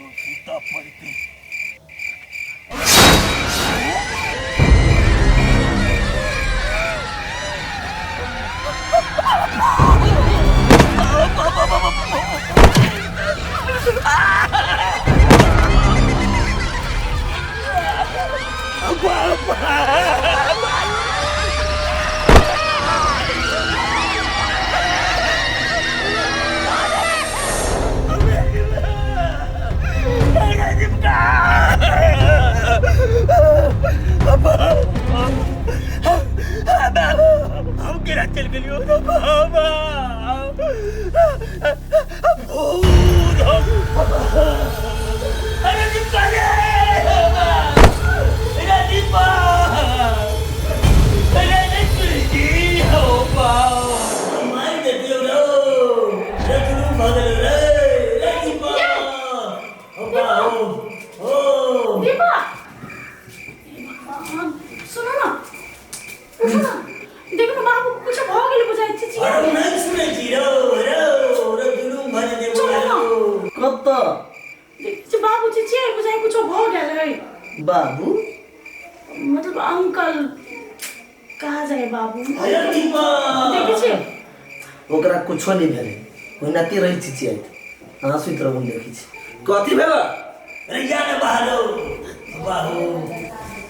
सुतऽ पड़तै। हम केना चलि गेलियौ रे बाबा? भूत! अरे दीपा रे, अरे दीपा, अरे रे हो बाबा, मार दे दियो रे, रे तुम भागल रे, रे दीपा, ओ बा ओ दीपा, सुनू ने, उठू ने, देखू ने, बाबू कुछ भऽ गेलै बुझाइ छै। अरे नहि सुनै छी रौ, रौ रौ, दुनू भर देबो। चलू ने। कतऽ? देखै छी बाबू चिचियाइ, बुझाइ कुछो भऽ गेल है। बाबू? मतलब अंकल कहाँ जाए बाबू? अरे दीपा, देखै छी। ओकरा कुछो नहि भेलै, ओहिनाते रहै चिचियाइत। अहाँ सुति रहू, हम देखै छी कथी भेल। अरे जा ने बाहर, बाहू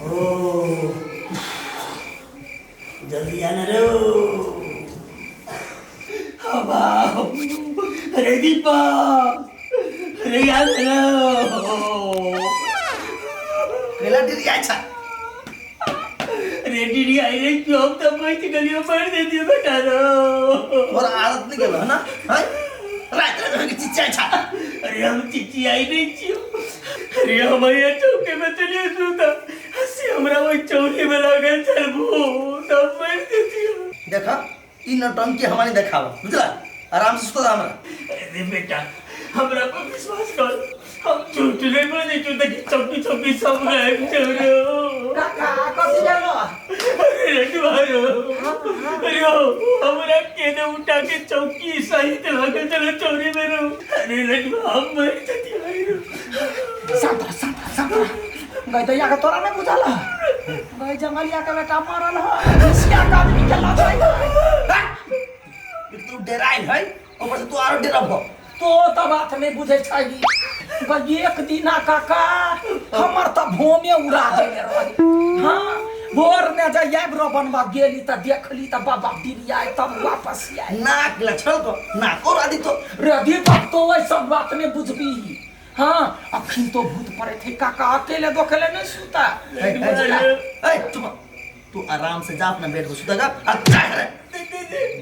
ओ, जल्दी आना रे। बाबू, अरे दीपा, अरे यार रे। कैला डिरियाइ छै? अरे दीदी आई रे, हम तो बच गलियो मार दे दियो बेटा रो। तोरा आदत नहि गेल है ना? हैं, राति राति भरि चिचियाइ छै। अरे हम चिचियाई नहीं छियो। अरे हम यहाँ चौके में चलिए सुता, हंसी हमरा वही चौकी में लागल छल भूत, हम मर जतियो। देख, ई नौटंकी हमारी देखाव, बुझला? आराम से सुतो हमरा। अरे बेटा, हमरा पर विश्वास कर, हम झूठ नहीं बोले छो। देखी, चौकी चौकी सब गायब छौ रे। काका, कथी भेलो? अरे रटवारो, अरे हमरा केने उठा के चौकी सहित लागल छल चौरी में रो। अरे रटवा, हम मर जतियो रे। शांत रह, शांत रह, शांत रह। गई दैया के तोरा नहीं बुझल है? गई जंगलिया के बेटा मरल है, सिया के आदमी के लऽ जाइ है। तू डेराइल है, ऊपर से तू आरो डेराब। तो तऽ बात नहीं बुझै छही। गई एक दिना काका हमर तऽ भोमे उड़ा देने रहे। हाँ, भोर में जे आबि रह बनबा गेली तऽ देखली तऽ बाबा डिरियाइ, तब वापस आयल। नाक लछल तो नाक और आदि तो। रे दीपक, तो वही सब बात नहीं बुझबी। हाँ, अखन तो भूत पड़े थे काका, अकेले दोकेले नहीं सुता। ए, ए, ए, चुप, तू आराम से जा, अपना बेड पर सुतेगा आ चाहे रे।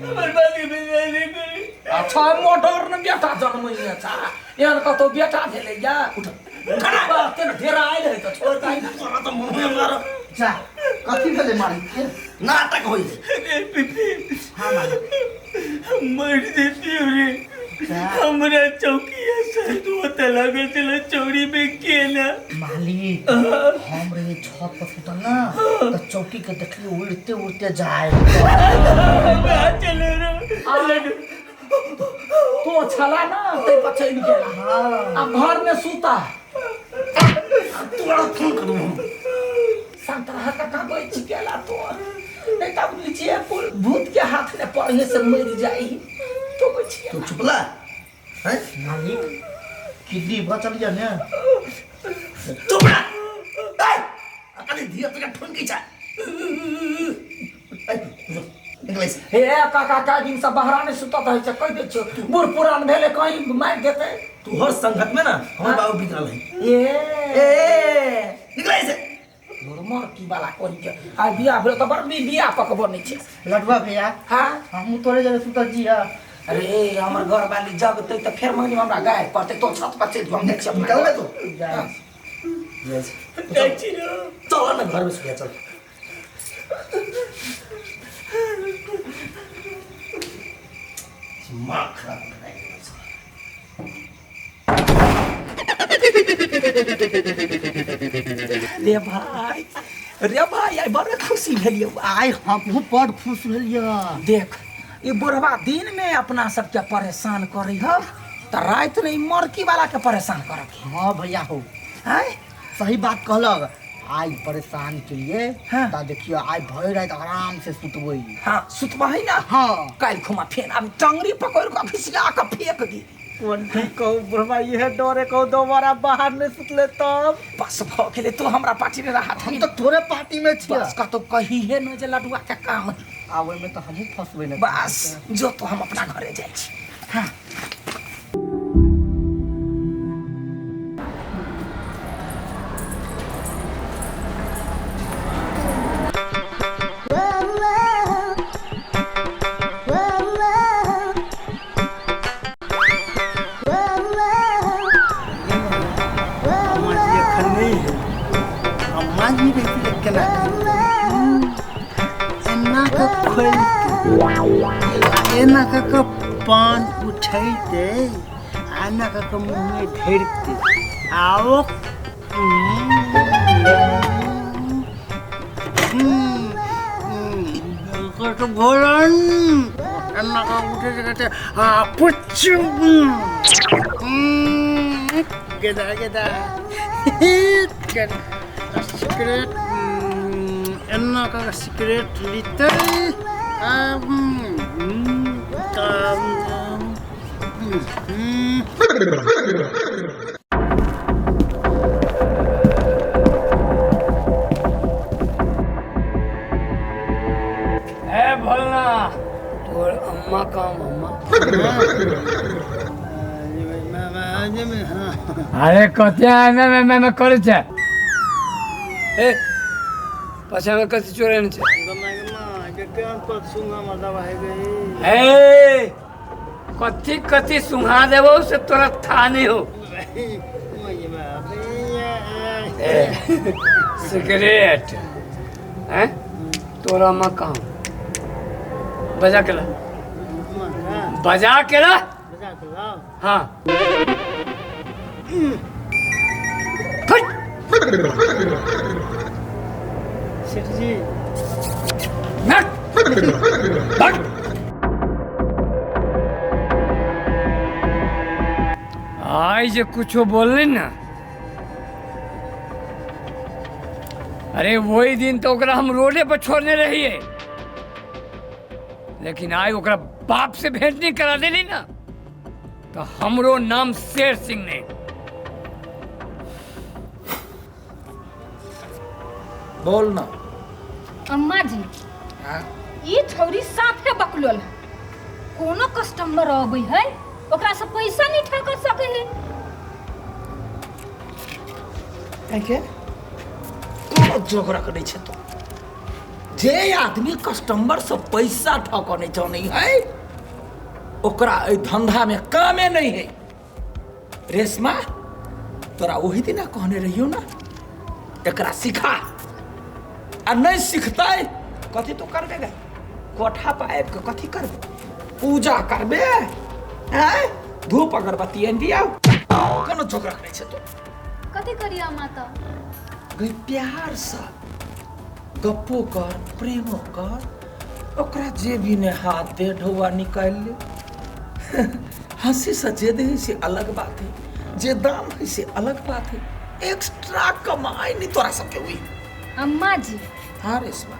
हमर बात के विश्वास नहीं करी। अच्छा, मॉडर्न बेटा जन्मैया छा, एहन कतौ बेटा भेलै या? उठ बाते ने ढेरा आयल है तऽ छोड़ दही। तोरा तो मुंह में मारो। जा, कथी भेलै मालिक के? नाटक होई है। अरे पिपी। हाँ मालिक। मर जतियो रे। हमरा चौकी सहित होते लागल छल चौरी में केना। मालिक, हम रहे छत पर सुतल ना, तऽ चौकी के देखली उड़ते उड़ते जाए। हमरा चले रे लड्डू। तो छला ना तै पर चलि गेला। हाँ। आ घर में सुता। तोरा फोन करू हम। शांत रह काका, बचि गेला तो, नहीं तब लीजिए भूत के हाथ में पड़ने से मर जाई तो बचि तू गेला। चुपला हैं? मालिक, किडनी बचल या ने? चुप रह। ए, अकली धिया तुझे ठुनकी छै। ए, निकलै से। हे काका, का दिन से बहरा नहीं सुतत है छै, कहि दै छियौ, बूढ़ पुरान भेले, कहीं मारि देतै। तू हर संगत में ना हमर बाबू बिगड़ल है। ए। ए, निकलै से। मर की वाला कहि के आइ बियाह भेल तऽ बड़ बियाह कऽ के बनै छै। लडुआ भैया। हाँ। हमहूँ तोरे जरे सुतल छी। अरे, हमर घर वाली जगतै तऽ फेर मंगनी में हमरा गाय पड़तै। तो छत पर चलि जो, हम देखै छियै। निकलबै तू? जाइ। जाइ। जाइ छी रे। चल ना, घर में सुतिया, चल। दिमाग खराब कर रहा है। रे भाई, रे भाई, आइ बड़ खुशी भेलियौ। आइ हमहूँ बड़ खुश भेलियै। देख, ई बुढ़वा दिन में अपना सबके परेशान करै ह। तऽ राति में ई मरकी वाला के परेशान करऽ के हाँ भैया हो आँय सही बात कहलक आइ परेशान के लिए हाँ। ता देखियो आइ भरि राति आराम से सुतबै हाँ सुतबही ना हाँ काल्हि खुमा फेन आब टंगरी पकड़ि कऽ घिसिया कऽ फेंक दी कोन ठीक कहू बुढ़वा इहे डरे कहू दोबारा बाहर नहीं सुतले तब बस भऽ गेलै तू हमरा पार्टी में राहत हम तो तोरे पार्टी में छियै बस कतौ कहिहे नहि जे लडुआ के काम है आ ओहिमे तऽ हमहूँ फंसबै ने बस जो तो हम अपना घरे जाइ छी हाँ अम्मा जी एखन नहि है अम्मा जी रहितै तऽ केना एना कऽ खोलिते आ एना कऽ कऽ पान उठैते आ एना कऽ कऽ मुँहमे ढेरते आ ओ ओकर तऽ भोरन एना कऽ उठै छै कहै छै आ पुच्चू गेदा गेदा सिगरेट एना कऽ सिगरेट लितै आ ए भोलना तोर अम्मा काम अम्मा अरे कते एमे मे मे करे छै ए पाछा में कथी चोरेने छै ए कथी कथी सुंघा देबो से तोरा था नहीं हो ए सिगरेट हैं तोरा अम्मा कहाँ बजा के ला बजा के ला हाँ फट सेठ जी नट फट आइ जे कुछो बोलली ना अरे वही दिन तो ओकरा हम रोडे पर छोड़ने रहिए लेकिन आइ ओकरा बाप से भेंट नहीं करा देली ना तो हमरो नाम शेर सिंह नहीं। बोल ना। अम्मा जी हाँ? ई छौरी साफे बकलोल है। कोनो कस्टमर अबै है ओकरा से पैसा नहीं ठक सके है। के कोनो झगड़ा करै छै तो जे आदमी कस्टमर से पैसा ठक नहीं जानै है ओकरा एहि धंधा में कामे नहीं है। रेशमा तोरा ओही दिना कहने रहियो ना एकरा सिखा आ नहीं सिखतै कथी तो करबे गे कोठा पर आबि कऽ कथी करबे पूजा करबे आँय धूप अगरबत्ती आनि दियौ कोनो जोगरक नहि छै तो कथी करिया माता गई प्यार से गप्पो कर प्रेमो कर ओकरा जेबी ने हाथ दे ढौआ निकालि ले हंसी से जे दे से अलग बात है जे दाम है से अलग बात है एक्स्ट्रा कमाई नहीं तोरा सबके हुई। अम्मा जी हाँ रेशमा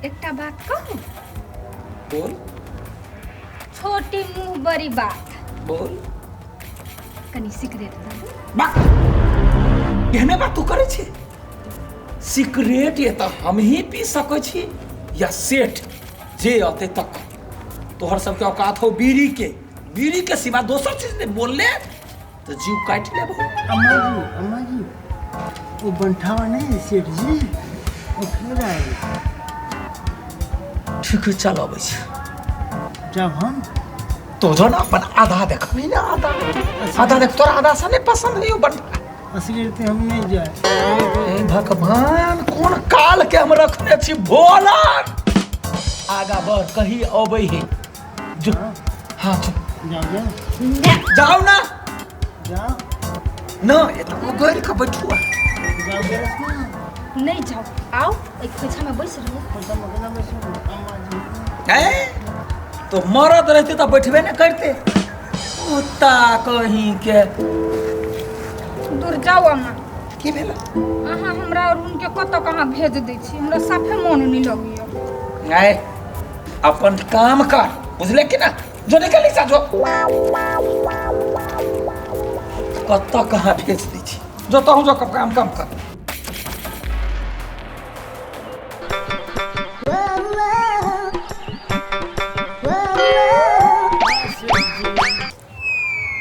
एकटा बात कहू। बोल। छोटी मुंह बड़ी बात। बोल। कनी सिगरेट दे। बा एहने बात तू करे छे सिगरेट ये तो हम ही पी सकै छी या सेठ जे अते तक तोहर सबके औकात हो बीड़ी के सिवा दोसर चीज ने बोलले तो जीव काटि लेबो। अम्मा जी अम्मा जी वो बंठावा नहीं सेठ जी वो फिर आए। ठीक है चल अबै छी। जब हम तो जो ना अपन आधा देखबी ना आधा आधा देख तोरा आधा से नहीं पसंद है यो बंठा असली ते हम नहीं जाए। हे भगवान कौन काल के हम रखने छी भोला आगा बढ़ कहीं अबै है जो हाँ जो जाओ जाओ जाओ ना जाओ ना ये तो गैर के बैठुआ जाओ नहीं जाओ आओ एक खोइछा में बैस रहो। ए तो मरद रहते तो बैठबे न करते। कुत्ता कहीं के। दूर जाओ अम्मा। की भेल? अहाँ हमरा अरुण के कतऽ कहाँ भेज दै छी, हमरा साफे मोन नहीं लगैया। आय अपन काम कर, बुझले कि ना? जो निकल सा जो। कतऽ कहाँ भेज दै छी? जो तहु जो काम काम कर।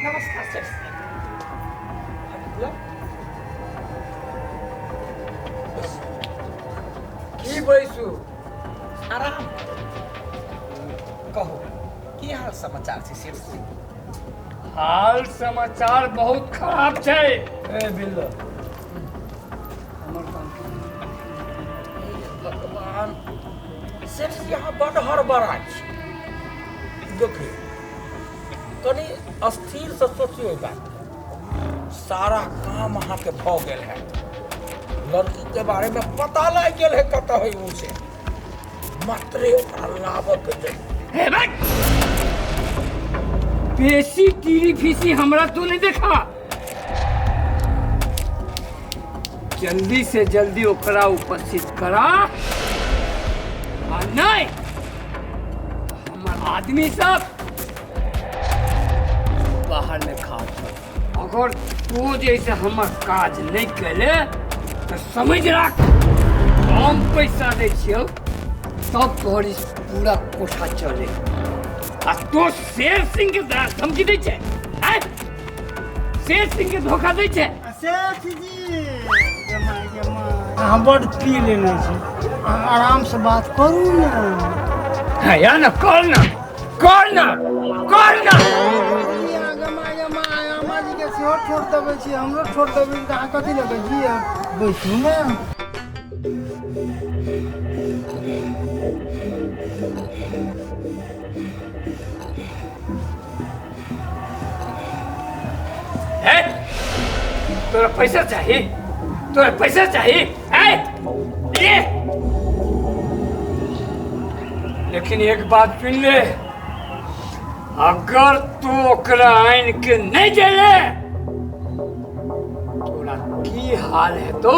नमस्कार सर। की बैसू? आराम कहू, की हाल समाचार छै सेठ जी? हाल समाचार बहुत खराब छै। ए बिल्लो, हमर काम। भगवान, सेठ जी अहाँ बड्ड हड़बड़ा छी। देखियौ कनि स्थिरसँ सोचियौ ई बात। सारा काम अहाँके भऽ गेल है, लड़की के बारे में पता लागि गेल है कतऽ है उ से, मात्रे ओकरा लाबऽ के छै। हे भाई, बेसी टीरी फीसी हमरा तू नहीं देखा। जल्दी से जल्दी ओकरा उपस्थित करा, आ नहीं हमर आदमी सब बाहर में खा। अगर तू जैसे हमर काज नहीं कैले तो समझ राख, कम पैसा दै छियौ तब तोहर ई पूरा कोठा चले। आ तो शेर सिंह के धमकी दै छै, आँय? शेर सिंह के धोखा दै छै। सेठ जी, अहाँ बड्ड पी लेने छी, अहाँ आरामसँ बात करू ने। हाँ, या ना कर ना, कर ना, कर ना। अम्माजीके सेहो ठोर दबै छी, हमरो ठोर दबै छी, तऽ अहाँ कथी लऽ कऽ जियब? बैसू ने। है तोरा पैसा चाहिए? तोरा पैसा चाहिए? है ये। लेकिन एक बात सुन ले, अगर तू ओकरा आन के नहीं देले, तोरा की हाल है तो